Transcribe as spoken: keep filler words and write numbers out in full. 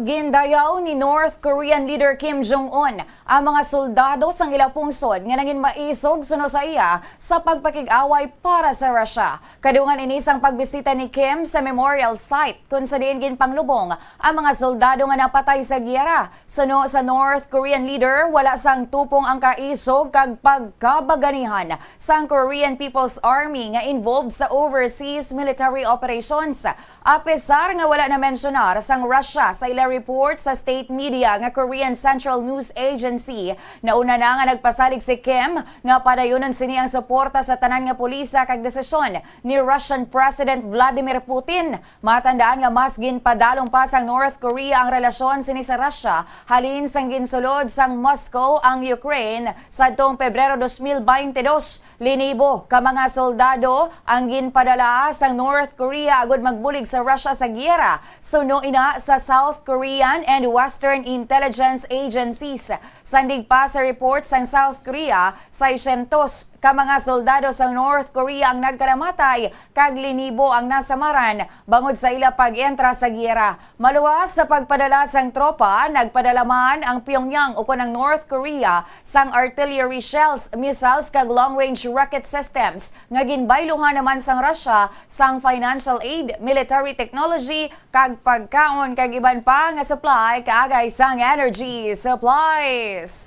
Gindayaw ni North Korean leader Kim Jong-un ang mga soldado sang ila pungsod nga nangin maisog suno sa iya sa pagpakig-away para sa Russia. Kadungan ini sang pagbisita ni Kim sa memorial site kon sa diin ginpanglubong ang mga soldado nga napatay sa giyera. Suno sa North Korean leader, wala sang tupong ang kaisog kag pagkabaganihan sang Korean People's Army nga involved sa overseas military operations. Apisar nga wala na mensyonar sang Russia sa ila report sa state media nga Korean Central News Agency, nauna na nga nagpasalig si Kim nga padayonon sini ang suporta sa tanan nga pulisa kag desisyon ni Russian President Vladimir Putin. Matandaan nga mas ginpadalom pa sang North Korea ang relasyon sini sa Russia halin sang ginsulod sang Moscow ang Ukraine sadtong Pebrero dos mil baynte dos. Linibo ka mga soldado ang ginpadala sang North Korea agud magbulig sa Russia sa giyera, suno ina sa South Korean and Western intelligence agencies. Sandig pa sa report sang South Korea, seiscientos ka mga soldado sang North Korea ang nagkalamatay kag linibo ang nasamaran bangod sa ila pag-entra sa giyera. Maluwas sa pagpadala sang tropa, nagpadala man ang Pyongyang ukon ang North Korea sang artillery shells, missiles kag long-range rocket systems nga ginbayluhan naman sang Russia sang financial aid, military technology kag pagkaon kag iban pa nga supply kaagay sang energy supplies.